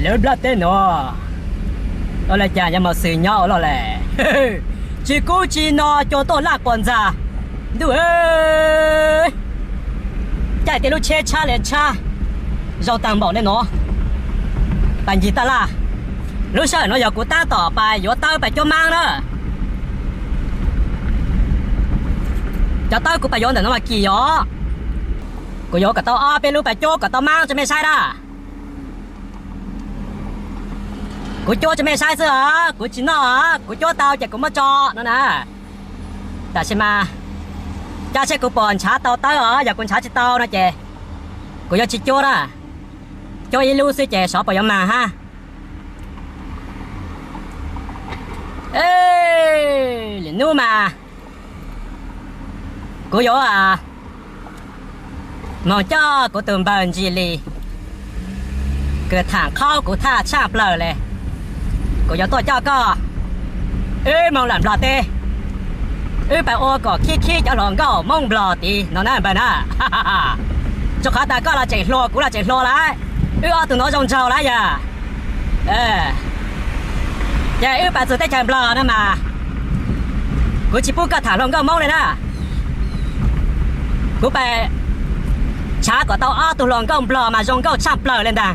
Lub nplaj teb nuav ua le caag yuav moog xwm nyob ua luaj le. Tsis kub tsis no cua tuaj laj quas ntxag. Ntuj, caij tej lub tsheb tshab le tshab, zoo taag npaum le nuav. Pais ncig taj laj, lub sij hawm nuav yog kuv taab tom pais yuav tawb pais cuab maab na. Cov tawb kuv pais yuav ntawm nuav mas kim os. Kuv yuav kom tau ob peb lub pais cuab kom tau maab rua mej saib na. Kuv cuab rua mej saib xwb os, kuv tsis noj os, kuv cuab tau ces kuv muab tso no na. Tam sis mas, ca seb kuv puas nrhav tau tawb os, yog kuv nrhav tsis tau no ces kuv yuav tsis cuab na. Cuab ib lub xwb ces xyov puas yuav mag hab. Lwm nub mas kuv yuav moog coj kuv tug npawg Ntsis Lis, kws thaam qhaub kuv thaj tshaaj plawg le. Kuv yuav tuaj coj koj wb moog lawm Nplog teb, wb pais ua kom khib khib cov hluas nkauj Moob Nplog tid no na npawg na. Rua qhov tas koj los tseem hluas kuv los tseem hluas lawm, wb ob tug nuav zoo nraug lawm yog. Ces wb pais txug teb chaws Nplog no mas, kuv tsis pub koj thaam hluas nkauj Moob le na. Kuv pais nrhav kom tau ob tug hluas nkauj Nplog mas zoo nkauj tshaaj plawg le ntaag,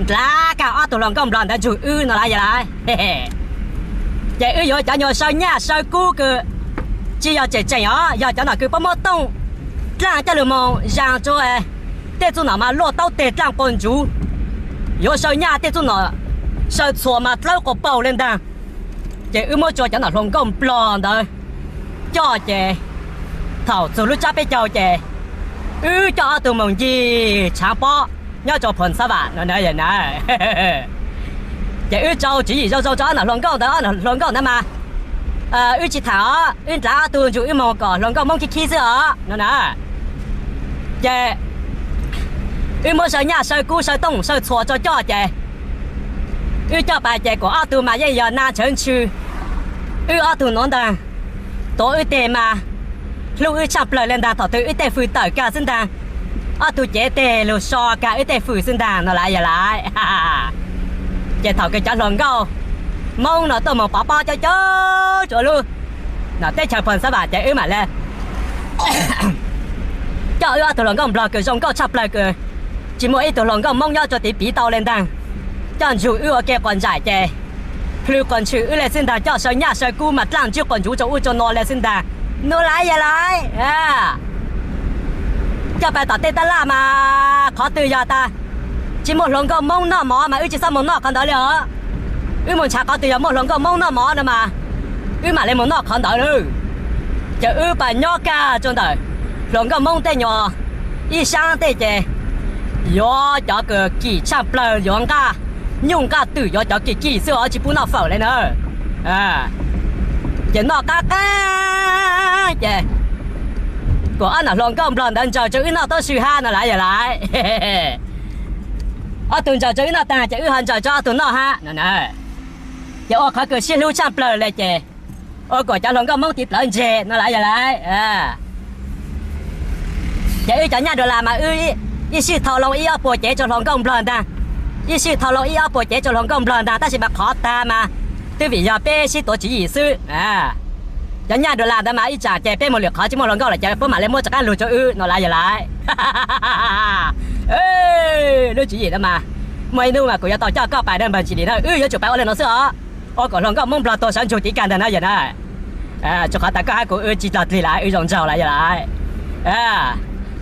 nrhav kag ob tug hluas nkauj Nplog ntawd nrug wb no lawm yog lawm. Ces wb yuav cov nyuas saw nyaj saw kub kws tsis yog tseem tseem os, yog cov nom kws puab muab tooj dlaaj coj lug moog zaa rua tej txuj nom mas luaj taub teg dlaaj quas ntsuv, yuav saw nyaj tej txuj nom saw txhuas mas dlawb quas paug le ntaag. Ces wb muab tsua cov nom hluas nkauj Nplog ntawd coj ces thaum txug lub tsab peb caug ces wb coj ob tug moog ncig tshaav pob nyob rua Phoos Xab Vam no na yog na. Ces wb rau tswv yim zoo zoo rua ob nom hluas nkauj ntawd, ob nom hluas nkauj ntawd mas wb tsis thaam os, wb nrhav ob tug nrug wb moog kom hluas nkauj Moob khib khib xwb os no na. Ces wb muab saw nyaj saw kub saw tooj saw txhuas rua coj ces wb coj pais ces kuas ob tug mas yeej yog naj ntshawv ntshw. Wb ob tug nuav ntaag, tuav wb teg mas hlub wb tshaaj plawg le ntaag, thaum twg wb tej fwm tawm kag xwb ntaag, ob tug cev teg lug so kag wb tej fwm xwb ntaag no lawm yog lawm. Ces thaum kws cov hluas nkauj Moob no tuaj moog pov pob coob coob rua lub teb chaws Phoos Xab Vam ces wb mam le coj wb ob tug hluas nkauj Nplog kws zoo nkauj tshaaj plawg kws tsis muaj ib tug hluas nkauj Moob nyob rua tiv piv tau le ntaag, coj nrug wb ua ke quas ntsaim ces plhws quas ntshwm wb le xwb ntaag, coj saw nyaj saw kub mas dlaaj ntsib quas ntsuv rua ub rua no le xwb ntaag. Nub lawm yog lawm. Coj pais tom tej taj laj mas qhov twg yog tas tsis muaj hluas nkauj Moob noj mov mas wb tsis xob moog noj qhov ntawd le os. Wb moog nrhav qhov twg yog muaj hluas nkauj Moob noj mov no mas wb mam le moog noj qhov ntawd lawm. Ces wb pais nyob kag rua ntawm hluas nkauj Moob tej nyuas ib saab tej ces yuav cov kws kim tshaaj plawg, yuav nqaj nyuj nqaj twm, yuav cov kim kim xwb os, tsis pub noj fawm le na. Ces noj qab qab ces kuas ob nom hluas nkauj Nplog ntawd ntsaws rua wb noj tab sis hab no lawm yog lawm. Ob tug ntsaws rua wb noj taag ces wb ho ntsaws rua ob tug noj hab no na. Ces ua qhov kws sib hlub tshaaj plawg le ces ua kuas cov hluas nkauj Moob tiv plawv ntseg no lawm yog lawm. Ces wb cov nyaj dollar mas wb ib sij thau loo ib ob puas cev rua hluas nkauj Nplog ntaag, ib sij thau loo ib ob puas cev rua hluas nkauj Nplog ntaag, tab sis mas qhov taag mas twb vim yog peb sib tuav tswv yim xwb. Cov nyaj dollar ntawd mas ib tsaam ces peb moog lwm qhov tsis muaj hluas nkauj lawm ces puab mam le muab rov qaab lug rua wb no lawm yog lawm. Lub tswv yim ntawd mas muaj ib nub mas kuv yuav tau coj koj pais na npawg Ntsis Lis na, wb yuav tsum pais ua le no xwb os. Ua kom hluas nkauj Moob Nplog tuag sawv ntsug tiv kag ntag na yog na. Tsis qhov tas koj hab kuv wb tsis dlaag dlig lawm, wb zoo nraug lawm yog lawm.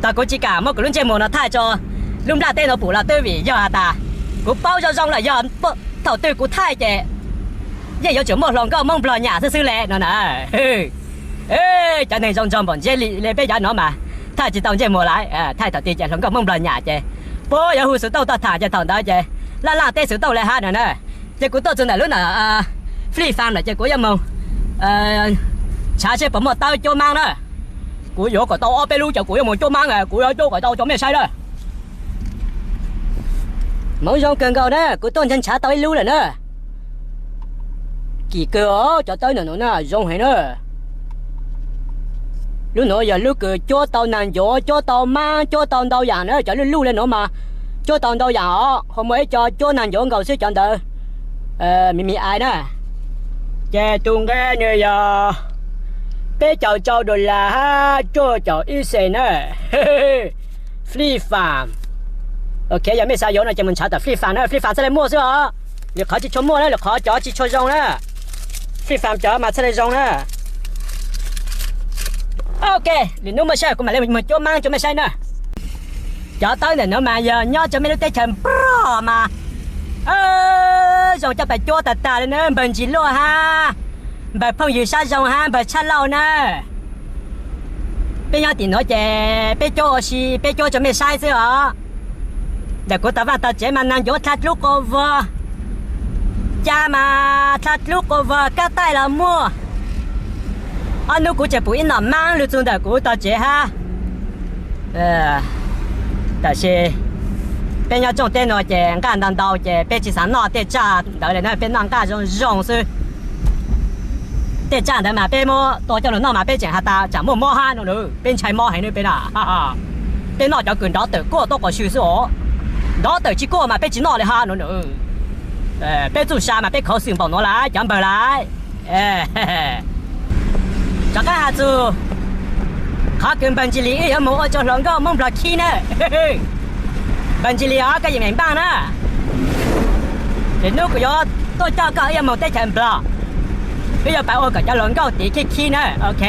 Tog kuv tsis kam muab kuv lub ntsej muag no thaij rua lub nplaj teb no pum los twb vim yog has tas kuv paub zoo zoo lawm yog thaum twg kuv thaij ces yeej yuav tsum muaj hluas nkauj Moob Nplog nyam xwb xwb le no na. Cov neeg zoo nraug npaum Ntsis Lis le peb cov no mas thaij tsis tau ntsej muag lawm, thaij thaum twg ces hluas nkauj Moob Nplog nyam ces puab yuav hu xov tooj tuaj tham ces thaum ntawd ces laj laj teb xov tooj le hab no na. Ces kuv tuaj txug ntawm lub na Free Farm lawm ces kuv yuav moog nrhav seb puas muaj tawb cuab maab na. Kuv yuav kom tau ob peb lub ces kuv yuav moog cuab maab, kuv yuav cuab kom tau rua mej saib na. Hmoov zoo kawg nkaus na, kuv tuaj nrhav tau ib lub lawm na. Kim kawg os, cov tawb ntawm nuav na zoo heev na. Lub nuav yog lub kws cuab tau naag ncuav, cuab tau maab, cuab tau ntau yaam na, cov luj luj le nuav mas Cuab tau ntau yam os, ho muaj ib co cuab nag ncuav nkaus xwb cov ntawd, mi mi ai na. Ces tus nqe nws yog peb caug rau dollar hab cuaj caum ib xees na. Free Fire. Ok, yog mej xav yuav no ces mus ntshav tom Free Fire na, Free Fire txhaj le muaj xwb os. Lwm qhov tsis tshua muaj na, lwm qhov cov tsis tshua zoo na. Free Fire cov mas txhaj le zoo na. Ok, lwm hnub muaj sij hawm kuv mam li mus cuab maab rua mej saib na. Cov tawb ntawm nuav mas yog nyob rua mej lub teb chaws nplog mas zoo coj pais cuab tag tag le na, npawg Ntsis Luaj hab npawg phooj ywg Sab Zoo hab npawg Tshaj Lauj na. Peb nyob tim nuav ces peb cuab ua si, peb cuab rua mej saib xwb os. Ntawm kuv tog vaaj tog tsev mas nag ncuav dlha dlub quas vog, ca mas dlha dlub quas vog, kab taij los muaj. Ob hnub kuv tseem pum ib nom maab lug txug ntawm kuv tog tsev hab. Tab sis peb nyob tsooj teb nuav ces nqaj ntau ntau ces peb tsis xav noj tej tsaj ntawd le na, peb noj nqaj zoo zoo xwb. Tej tsaj ntawd mas peb muab tua coj lug noj mas peb tseem has tas tsam muaj mob hab no na, peb ntshai mob heev na peb na. Peb noj cov kws nrov tawm kuaj tuab quas swb xwb os, nrov tawm tsis kuaj mas peb tsis noj le hab no na. Peb txuj sa mas peb khov xwm npaum nuav lawm cov npawg lawm. Rov qab has txug qhov kws npawg Ntsis Lis wb yuav moog ua rua hluas nkauj Moob Nplog khib na. Npawg Ntsis Lis os, koj yeej meem npaaj na. Lwm hnub kuv yuav tuaj coj koj wb yuav moog teb chaws Nplog, wb yuav pab ua kom cov hluas nkauj tid khib khib na, ok.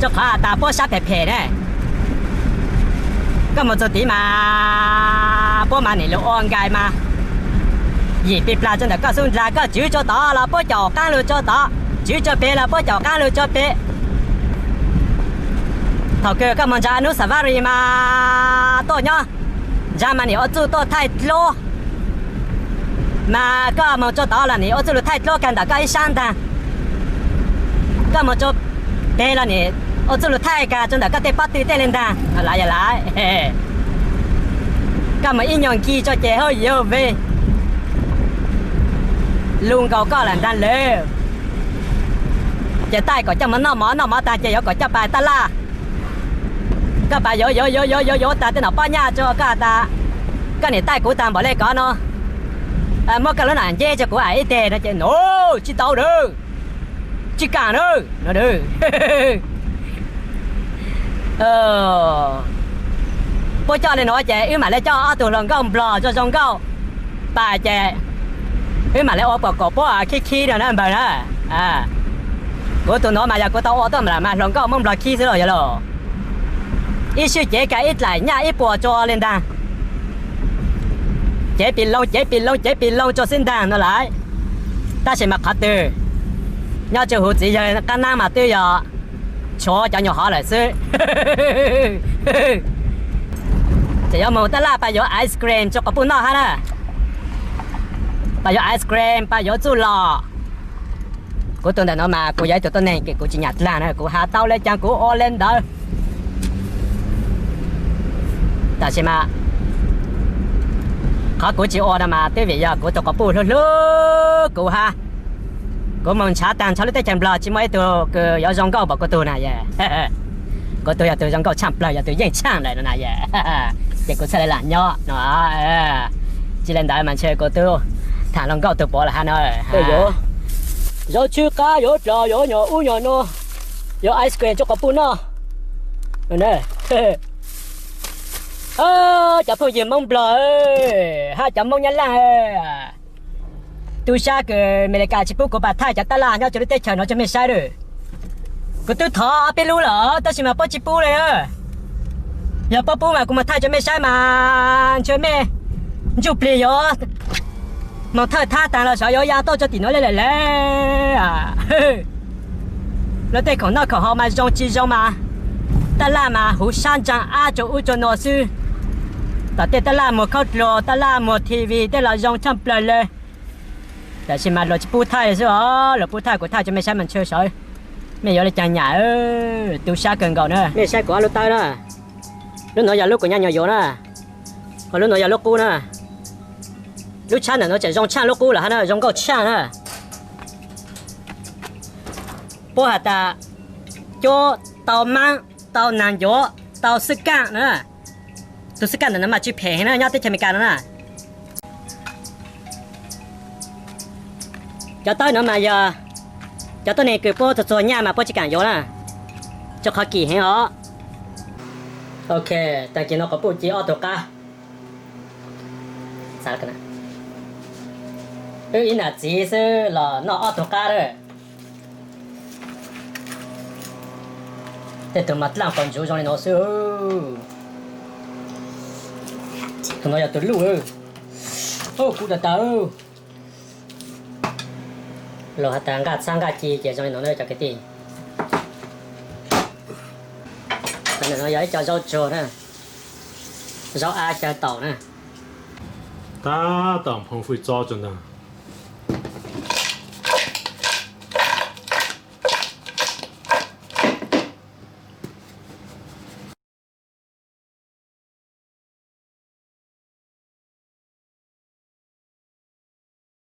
Rua qhov has tas puab sab phem phem ne, koj moog txug tid mas puab mas nim lug ua nkais mas yim plig plag rua ntawm koj xub ndlag, koj tswv rua tod los puab caum qaab lug rua tod, tswv rua peg los puab caum qaab lug rua peg. Thaum kws koj moog ntsa Anub Savari mas tuaj nyob ntsa mas nim ua txuj tuaj thaij dluab, mas koj moog rua tod los nim ua txuj lug thaij dluab kag ntawm koj ib sab ntaag. Koj moog rua peg los nim ua txuj lug thaij kag rua ntawm koj tej pob tw tej le ntaag. Lawv yog lawv, koj moog ib nyuag nkig rua ces hauj yog ve lug nkaus koj lawm ntaag lawm. Ces taij kom coj moog noj mov, noj mov taag ces yuav kom coj pais taj laj. Koj pais yuav yuav yuav yuav yuav yuav taag tej nom pob nyaj rua koj has tas koj nim taij kuv taag npaum le kov no, muab koj lub nam nceb rua kuv aim ib teg no ces no tsis tau na, tsis kaam na no. Puab coj le nuav ces wb mam le coj ob tug hluas nkauj Nplog zoo zoo nkauj pais ces wb mam le ua pom kom puab khib khib no na npawg na. Kuv tug nuav mas yog kuv tau ua tuaj mas hluas nkauj Moob Nplog khib xwb los yog los. Ib swb cev kag ib dlaim nyaj ib puas tsua le ntaag. Cev pis loo cev pis loo cev pis loo tsua xwb ntaag no lawm. Tab sis mas qhov twg nyob tsua huv txiv yawg qab naab mas twb yog tshuav cov nyuag hov lawm xwb. Tseem yuav moog taj laj pais yuav ice cream tsua quas puj noj hab na. Pais yuav ice cream, pais yuav txuj lom. Kuv tug ntawm nuav mas kuv yog ib tug tuab neeg kws kuv tsis nyam dlaag na, kuv has tau le caag kuv ua le ntawd. Tab sis mas qhov kuv tsis ua no mas twb vim yog kuv tug quas puj hlub hlub kuv hab. Kuv moog ntshav taag nrho lub teb chaws Nplog tsis muaj ib tug kws yuav zoo nkauj npaum kuv tug na. Kuv tug yog tug zoo nkauj tshaaj plawg, yog tug yeej tshaaj ntawm no na. Ces kuv txhaj le lam nyob no. Tsis le ntawd mas ntshe kuv tub thaam hluas nkauj tug puav lawm hab no. Yuav zaub tshwb qab, yuav dlaag, yuav nyuag ub nyuag no, yuav ice cream tsua quas puj noj. Cov phooj ywg Moob Nplog hab cov Moob Nyab Laaj, tub sab kws Amelikas tsis pub kuv pais thaij cov taj laj nyob tsua lub teb chaws no tsua mej saib lawm. Kuv twb thov ob peb lub lawm tab sis mas puab tsis pub le. Yog puab pub mas kuv moog thaij tsua mej saib mas ntshe mej ntsuj plig yuav moog thawj thab taag los sav yuav ya tuaj tsua tim nuav le lawm le. Luag tej khoom noj khoom haus mas zoo tsis zoo mas taj laj mas huv sab ntsaag ab tsua ub tsua nuav xwb. Tom tej taj laj muag khaub dluag, taj laj muag T V tej los zoo tshaaj plawg le. Tab sis mas luag tsis pub thaij xwb os, luag pub thaij kuv thaij tsua mej saib mas ntshe sav mej yuav le caag nyam. Tub sab kawg nkaus na. Mej saib kuv ob lub tawb na, lub nuav yog lub kuv nyuam qhuav yuav na, ho lub nuav yog lub qub na. Lub tshab ntawm nuav tseem zoo tshaaj lub qub lawm hab na, zoo nkauj tshaaj na. Puab has tas cuab tau maab, tau naag ncuav, tau xwb kaaj na. Tus xwb kaj ntawm no mas tsis phem heev na, nyob teb chaws Amelikas no na. Cov tawb no mas yog cov tuab neeg kws puab txuag txuag nyaj mas puab tsis kaam yuav na, rua qhov kim heev os. Ok, tag kis no quas puj ci ob tug qab. Wb ib nam txiv xwb los noj ob tug qab lawm. Tej tug mas dlaaj quas ntsuv zoo li no xwb. Tus no yog tus luj. Kub tag tag. Luag has tas nqaj txhab nqaj ci ces zoo li no na cov kwv tij. Ntawm no yog ib co zaub tsuag na, zaub ab xyaw taum na. Tab tom nphoo fwj txob tso ntag.